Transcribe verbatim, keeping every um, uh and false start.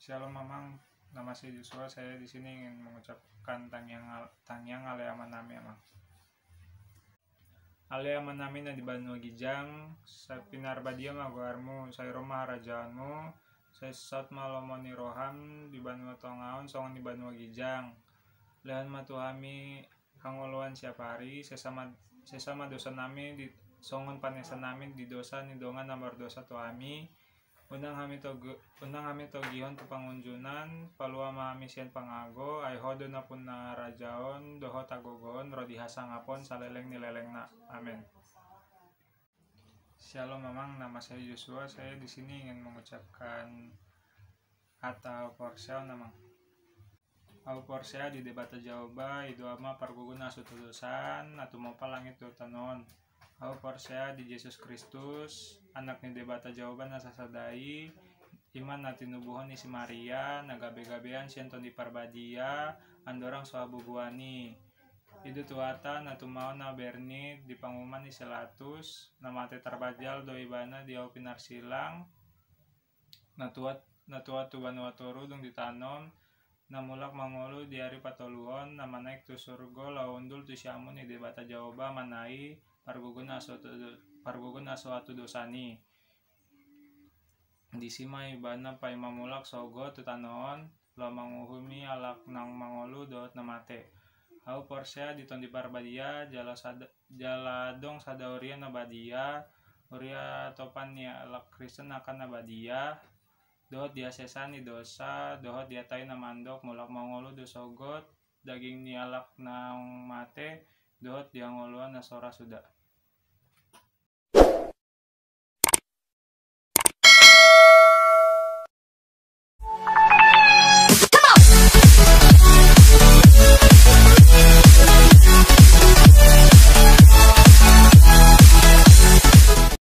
Shalom amang, nama saya Joshua, saya di sini ingin mengucapkan tangiang, tangiang ale amanami amang. Ale amanami na di banua ginjang, sai pinarbadia ma goarmu, sai ro ma harajaonmu, sai saut ma lomo ni roham di banua tonga on songon di banua ginjang. Lehon ma tu hami hangoluan siapari, sesa ma, sesa ma dosanami di, songon panesanami di dosa ni dongan na mardosa tu hami. Unang hami togi, unang hami togihon tu pangunjunan, palua ma hami sian pangago, ai Ho do nampuna harajaon dohot hagogoon ro di hasangapon saleleng ni lelengna. Amen. Shalom amang, nama saya Joshua, saya di sini ingin mengucapkan hata porsea amang. Ahu porsea di Debata Jahowa, i do Ama pargogo na so tolosan, na tumopa langit dohot tano on. Ahu porsea di Jesus Kristus, Anak ni Debata Jahowa na sasada i, i ma na tinubuhon ni si Maria, na gabegabean sian Tondi Parbadia, andorang so habubuhan i. I do Tuhanta na tumaon na bernit di panguhuman ni si Latus, na mate tarbanjal do Ibana di hau pinarsilang, na tuat, na tuat tu banua toru dung ditanom, na mulak mangolu di ari patoluhon, na manaek tu surgo laho hundul tu siamun ni Debata Jahowa Amana i, pargogo na so, pargogo na so hatudosan i. Disi ma Ibana paima mulak sogot tu tano on, laho manguhumi halak naung mangolu dohot na mate. Ahu porsea di Tondi Parbadia, jala sada, jala adong sada huria na badia, huria topan ni halak Kristen angka na badia, dohot di hasesaan ni dosa, dohot di hata i na mandok mulak mangolu do sogot daging ni halak naung mate, dohot di hangoluan na so ra suda.